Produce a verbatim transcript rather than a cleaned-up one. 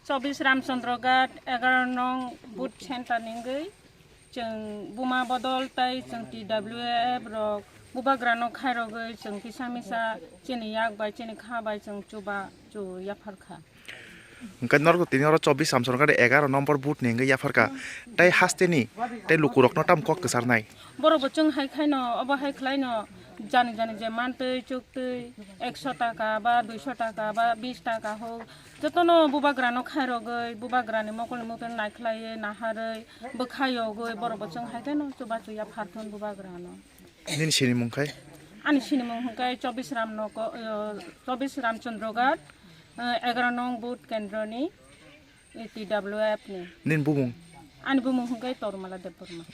Chobis Ramchandra Ghat, egaro nong booth center ningwi chwng buma bodol tai chwng T W F rok bubagrano khairogwi chwng kisa misa chini yak bai chini kha bai chwng chuba chu yapharkha. Hwnkhe norok tini oro chobis Ramchandra Ghat egaro nombor booth ni hwnkhe yapharkha. Tai hasteni tai lukurokno tamo kok kwcharnai. Borok bo chwng hai khaino, obo hai khlaino, jani jani je mantwi chuktwi ekso taka ba duiso taka ba bis taka hok, jotono bubagrano khairogwi, bubagrani mokolni mukungno naikhlaiwi, naharwi, bwkha yogwi, borok bo chwng hai khaino chubachu yapharthun bubagrano. Nini sinimung khai? Ani sinimung hwnkhe Chobis Ram Noko-, eh, Chobis Ramchandra Ghat, eh, egaro nong booth kendroni, eh, T W F ni. Nini bumung? Ani bumung hwnkhe Tormala Debbarma.